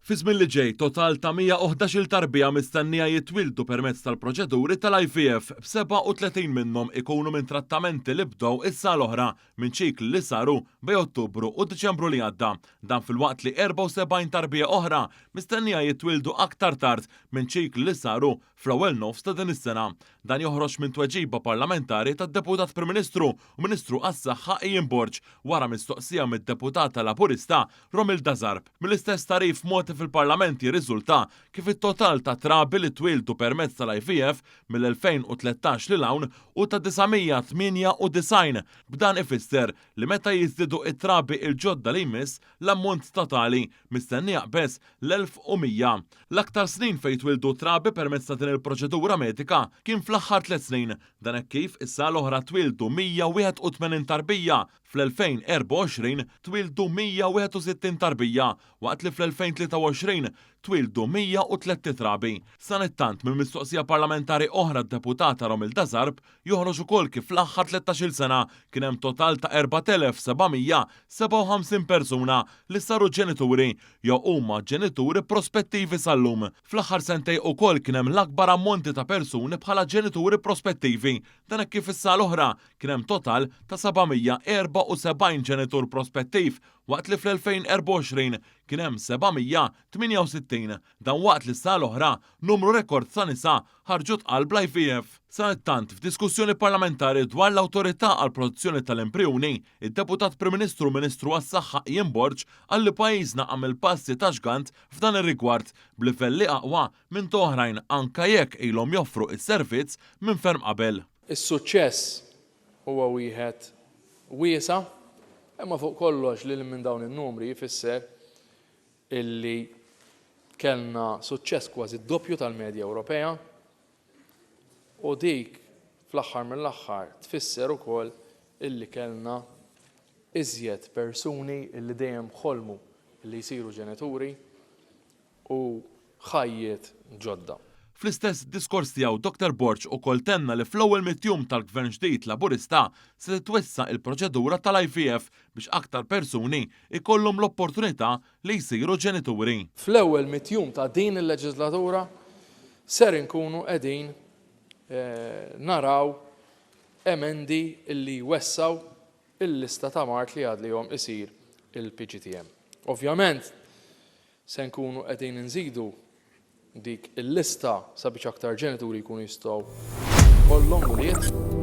Fi żmien li ġej, total ta' 111-il tarbija mistennija jitwieldu permezz tal-proċeduri tal-IVF, b'37 minnhom ikunu minn trattamenti li bdew is-sena l-oħra minn ċikli li saru bejn Ottubru u Diċembru li għadda. Dan filwaqt li 74 tarbija oħra mistennija jitwieldu aktar tard minn ċikli li saru fl-ewwel nofs ta' din is-sena. Dan joħroġ minn tweġiba parlamentari tad-Deputat Prim Ministru u Ministru għas-Saħħa Ian Borg wara mistoqsija mid-Deputata Laburista Romilda Zarb. Mill-istess tagħrif mogħti fil-Parlament jirriżulta kif it-total ta' trabi li twieldu permezz tal-IVF mill-2013 lil hawn hu ta' 998. B'dan ifisser li meta jiżdiedu t-trabi l-ġodda li jmiss, l-ammont totali mistenni jaqbeż l-1,100. L-aktar snin fejn twieldu trabi permezz ta' din il-proċedura medika kien fl-aħħar tlett snin. Dan hekk kif is-sena l-oħra twieldu 181 tarbija Fl-2024 twieldu 161 tarbija, waqt li fl-2023 twieldu 103 trabi. Sanittant, minn mistoqsija parlamentari oħra d-Deputata Romilda Zarb joħroġ ukoll kif fl-aħħar tlettax-il sena kien hemm total ta' 4,757 persuna li saru ġenituri jew huma ġenituri prospettivi sal-lum. Fl-aħħar sentejn ukoll kien hemm l-akbar ammonti ta' persuni bħala ġenituri prospettivi. Dan hekk kif is-sena l-oħra Kien hemm total ta' 774 ġenitur prospettiv waqt li fl-2024 kien hemm 768. Dan waqt li s-sena l-oħra numru rekord ta' nisa ħarġu tqal bl-IVF. Sadanittant, f'diskussjoni parlamentari dwar l-Awtorità għall-Protezzjoni tal-Embrijuni, id-Deputat Prim Ministru u Ministru għas-Saħħa Ian Borg qal li pajjiżna għamel passi ta' ġgant f'dan ir-rigward b'livelli aqwa minn ta' oħrajn anke jekk ilhom joffru s-servizz minn ferm qabel. Is-suċċess huwa wieħed wiesa', imma fuq kollox lil hinn minn dawn in-numri jfisser illi kellna suċċess kważi d-doppju tal-medja Ewropea u dik fl-aħħar mill-aħħar tfisser ukoll illi kellna iżjed persuni illi dejjem ħolmu illi jsiru ġenituri u ħajjiet ġodda. Fl-istess diskors tiegħu Dr Borg ukoll tenna li fl-ewwel mitt jum tal-Gvern ġdid Laburista se titwessa' il-proċedura tal-IVF biex aktar persuni jkollhom l-opportunità li jsiru ġenituri. Fl-ewwel mitt jum ta' din il-leġislatura ser inkunu qegħdin naraw emendi li jwessgħu il-lista ta' mard li għadlihom isir il-PGTM. Ovvjament, Se nkunu qegħdin inżidu dik il-lista sabiex aktar ġenituri jkunu jistgħu jkollhom ulied.